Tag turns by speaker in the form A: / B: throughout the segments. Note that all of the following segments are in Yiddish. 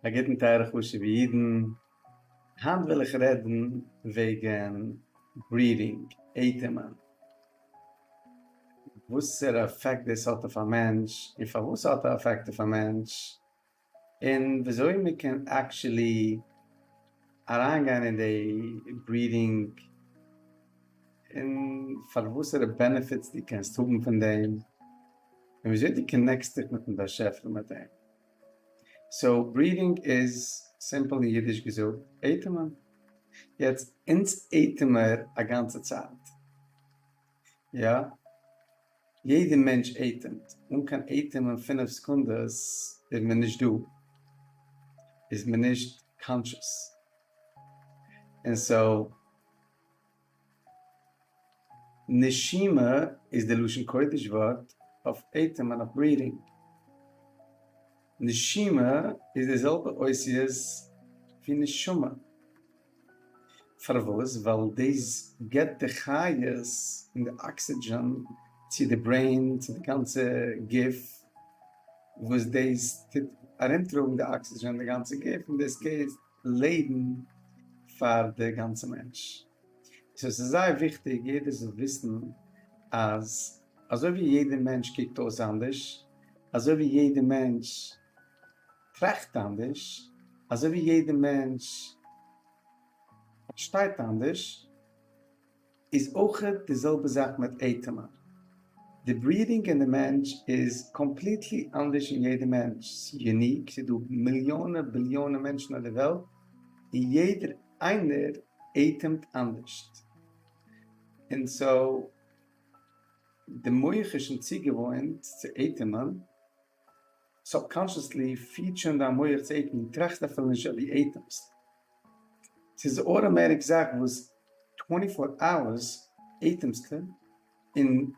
A: א גוטן טייערע חשוב'ע אידן, היינט וויל איך רעדן וועגן breathing, אטעמען, וואסערע effect דאס האט אויף א מענטש, און פארוואס ס'האט א effect אויף א מענטש, און וויאזוי מ'קען actually אריינגיין אין די breathing, און פארוואסערע benefits דו קענסט האבן פון דעם, און וויאזוי דו connect סט דיך מיטן באשעפער מיט דעם. so breathing איז simple אין אידיש געזאגט אטעמען. יעצט אונז אטעמער א גאנצע צייט. יא. יעדע מענטש אטעמט. אן קיין אטעמען פינף סעקונדעס איז מען נישט דא. איז מען נישט conscious. און so נשימה איז די לשון קודש ווארט אויף אטעמען אויף breathing. נשימה איז די זעלבע אותיות ווי נשמה. פארוואס? ווייל דאס געבט די חיות און די oxygen צו די brain צו די גאנצע גוף וואס דאס טוט ארומטראגן די oxygen אין די גאנצע גוף און דאס געבט לעבן פאר די גאנצע מענטש. so ס'איז זייער וויכטיג יעדער זאל וויסן אז אזוי ווי יעדע מענטש קוקט אויס אנדערש, אזוי ווי יעדע מענטש טראכט אנדערש, אזוי ווי יעדע מענטש פארשטייט אנדערש, איז אויכעט די זעלבע זאך מיט אטעמען. די breathing אין די מענטש איז completely אנדערש אין יעדע מענטש, ס'איז unique, ס'איז דא מיליאנער ביליאנער מענטשן אויף די וועלט, און יעדער איינער אטעמט אנדערשט. און so די מח איז שוין צוגעוואוינט צו אטעמען, subconsciously פירט שוין דיין מח צו אטעמען, דו טראכסט אפילו נישט אז דו אטעמסט. ס'איז automatic זאך וואס twenty four hours אטעמסטו און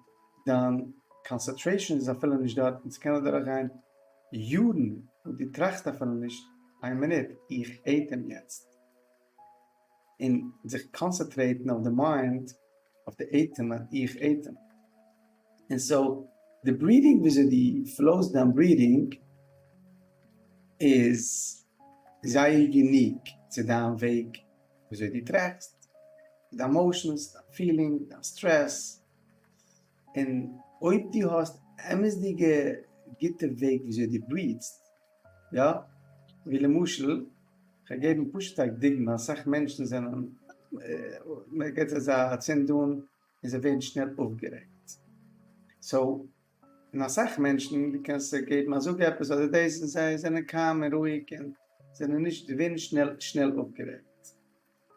A: דיין concentration איז אפילו נישט דארט און ס'קען אדורך גיין יארן וואס דו טראכסט אפילו נישט איין מינוט איך אטעם יעצט און זיך concentrate ן אויף די mind אויף די אטעמען איך אטעם און so די breathing וויאזוי דו flow סט דיין breathing איז זייער unique צו דיין וועג וויאזוי דו טראכסט, דיין emotions, דיין feeling, דיין סטרעס, און אויב דו האסט אמת'דיגע גוטע וועג וויאזוי דו breathe סט, יא, ווי למשל, כ'וועל געבן פשוט א דוגמא, אסאך מענטשן זענען, מען געבט זיי אזא צינד אן און זיי ווערן שנעל אויפגערעגט, so און אסאך מענטשן דו קענסט זיי געבן א זאג עפעס אדער דאס און זיי זענען calm און רואיג און זענען נישט זיי ווערן נישט שנעל שנעל אויפגערעגט.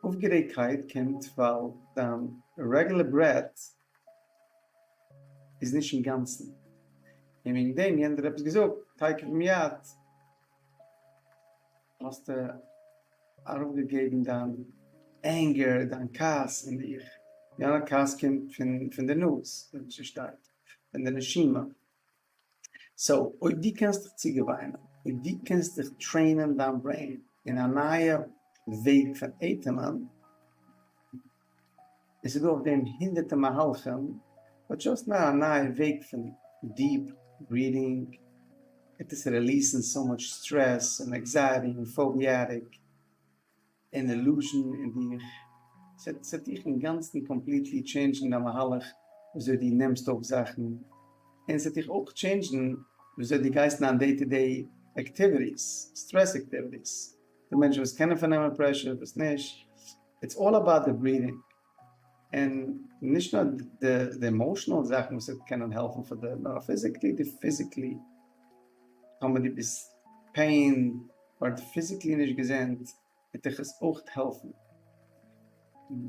A: אויפגערעגטקייט קומט ווייל דיין regular breath איז נישט אינגאנצן און וועגן דעם יענער האט עפעס געזאגט תיכף ומיד האסטו אראפגעגעבן דיין anger דיין כעס אין דיך, יענער כעס קומט פון די נאז ווען ס'שטייט. פון די נשימה. so אויב דו קענסט דיך צוגעוויינען, אויב דו קענסט דיך train ען דיין brain אין א נייע וועג פון אטעמען, און ס'איז דא אויף דעם הונדערטער מהלכים, but just נאר א נייע וועג פון deep breathing, וועט עס release ן so much stress און anxiety און phobiatic. און illusion אין דיך, ס'וועט דיך אינגאנצן completely change ן דיין מהלך וויאזוי דו נעמסט אויף זאכן, און ס'וועט דיך אויך change ן וויאזוי דו גייסט אין דיין day to day activities, stress activities, דא מענטשן וואס קענען פארנעמען pressure וואס נישט, it's all about די breathing, און נישט נאר די emotional זאכן וואס וועט קענען העלפן פאר דיר, נאר physically די physically טאמער דו ביסט pain אדער physically נישט געזונט וועט דיך עס אויך העלפן.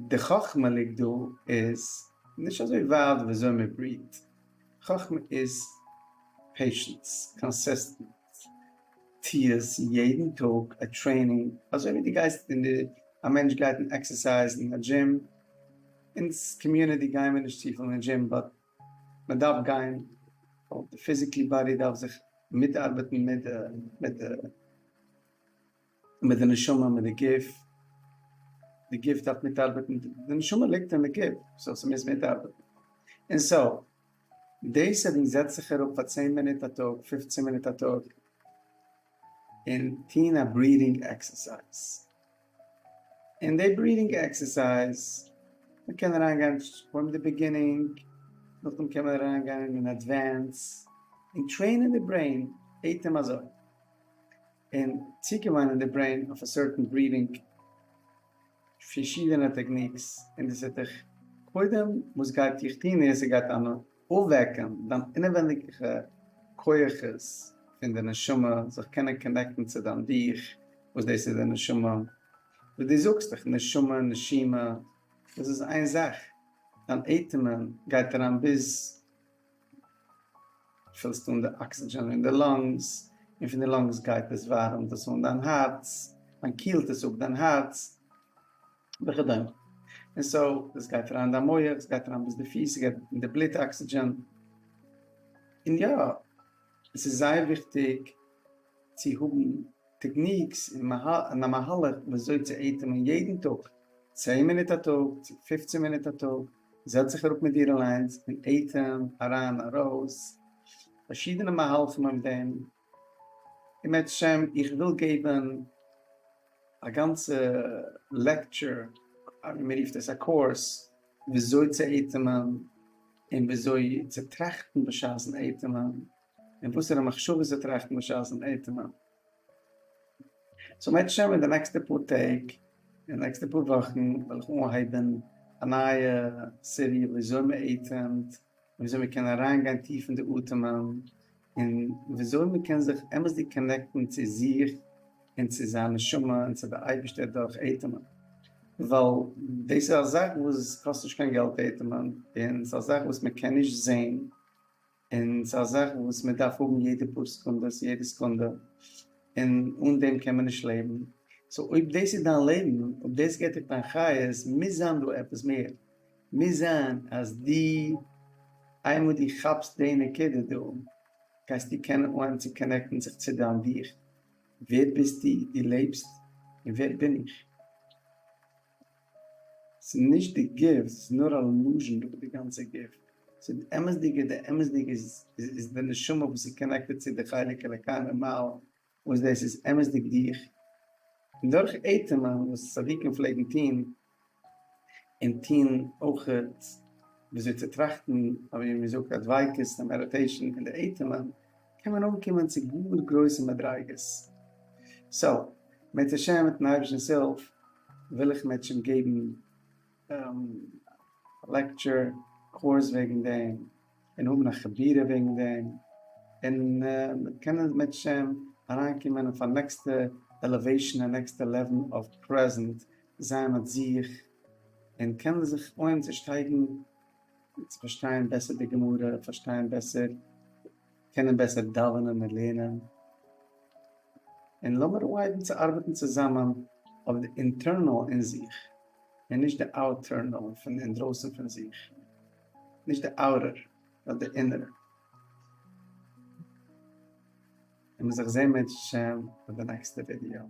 A: די חכמה ליגט דא איז נישט אזוי ווייט וויאזוי מען breathe ט, חכמה איז patience, consistent, טוה עס יעדן טאג א training, אזוי ווי דו גייסט אין די, א מענטש גייט אין exercise אין א דזשים, אונז community גייען מיר נישט צופיל אין gym but מען דארף גיין ווייל די physically body דארף זיך מיטארבעטן מיט די מיט די מיט די נשמה מיט די גוף, די גוף דארף מיטארבעטן, די נשמה ליגט אין די גוף so ס'מוז מיטארבעטן, און so דאס אז דו זעצט זיך אראפ פאר צען מינוט א טאג, פופצען מינוט א טאג. און טון א breathing exercise. און די breathing exercise, מען קען אריינגיין from the beginning, נאכדעם קען מען אריינגיין אין advance, און train ען די brain אטעם אזוי, און צוגעוויינען די brain אויף א certain breathing פארשידענע techniques, און דאס וועט דיך קודם וואס גייט דיך טון איז ס'גייט אויפוועקן דיין אינעווענדיגע כוחות פון די נשמה זיך קענען connect ן צו דיין דיך וואס דאס איז די נשמה, וואס דו זאגסט דיך נשמה נשימה דאס איז איין זאך, דיין אטעמען גייט אריין ביז פילסט אן די oxygen אין די lungs, און פון די lungs גייט עס ווארעמט עס אן דיין הארץ, דאן קילט עס אפ דיין הארץ, וכדומה. און so עס גייט אריין אין דיין מח, עס גייט אריין ביז די פיס, עס גייט אין די בלוט oxygen. און יא, עס איז זייער וויכטיג צו האבן techniques און א מהלך וויאזוי צו אטעמען יעדן טאג, 10 מינוט א טאג צו 15 מינוט א טאג, זעץ זיך אראפ מיט דיר אליינס און אטעם אריין ארויס, פארשידענע מהלכים אויף דעם, אם ירצה השם איך וויל געבן א גאנצע lecture, ווי מען רופט עס א course, וויאזוי צו אטעמען און וויאזוי צו טראכטן בשעת'ן אטעמען, און וואסערע מחשבות צו טראכטן בשעת'ן אטעמען. so אם ירצה השם אין די נעקסטע פאר טעג, אין די נעקסטע פאר וואכן וועל איך אנהייבן א נייע סעריע וויאזוי מען אטעמט, און וויאזוי מען קען אריינגיין טיף אין די אטעמען, און וויאזוי מען קען זיך אמת'דיג connect ן צו זיך און צו זיין נשמה און צו די אייבערשטער דורך אטעמען. ווייל דאס איז א זאך וואס קאסט נישט קיין געלט אטעמען, און ס'איז א זאך וואס מען קען נישט זען, און ס'איז א זאך וואס מען דארף האבן יעדע פאר סעקונדעס, יעדע סעקונדע, און אן דעם קען מען נישט לעבן. so אויב דאס איז דיין לעבן, אויב דאס געבט דיך דיין חיות, מוז זיין דא עפעס מער. מוז זיין אז דו, איינמאל דו כאפסט די נקודה דא, גייסטו קענען אנהייבן צו connect ן זיך צו דיין דיך. ווער ביסטו? דו לעבסט? און ווער בין איך? ס'איז נישט די גוף, ס'איז נאר א illusion דא די גאנצע גוף. ס'איז די אמת'דיגע, די אמת'דיגע איז די נשמה וואס איז connected צו די חלק אלוקי ממעל, וואס דאס איז אמת'דיג דיך. און דורך אטעמען, וואס צדיקים פלעגן טון, און טון אויכעט וויאזוי צו טראכטן, אזוי ווי מ'זאגט א דביקות, א meditation אין די אטעמען, קען מען אנקומען צו גאר גרויסע מדריגות. so, אם ירצה השם מיטן אייבערשטנ'ס הילף וויל איך מערטשעם געבן א lecture course וועגן דעם, און האבן א חבורה וועגן דעם, און קענען מערטשעם אריינקומען אויף א נעקסטע elevation, א נעקסטע level of present, זיין מיט זיך, און קענען זיך אנהייבן צו שטייגן, צו פארשטיין בעסער די גמרא, פארשטיין בעסער, קענען בעסער דאווענען און לערנען. און לאמיר אנהייבן צו ארבעטן צוזאמען אויף די internal אין זיך, און נישט די outernal פון אינדרויסן פון זיך, נישט די outer נאר די inner. און מיר זיך זעהן בעזרת השם ביי די נעקסטע ווידיאו.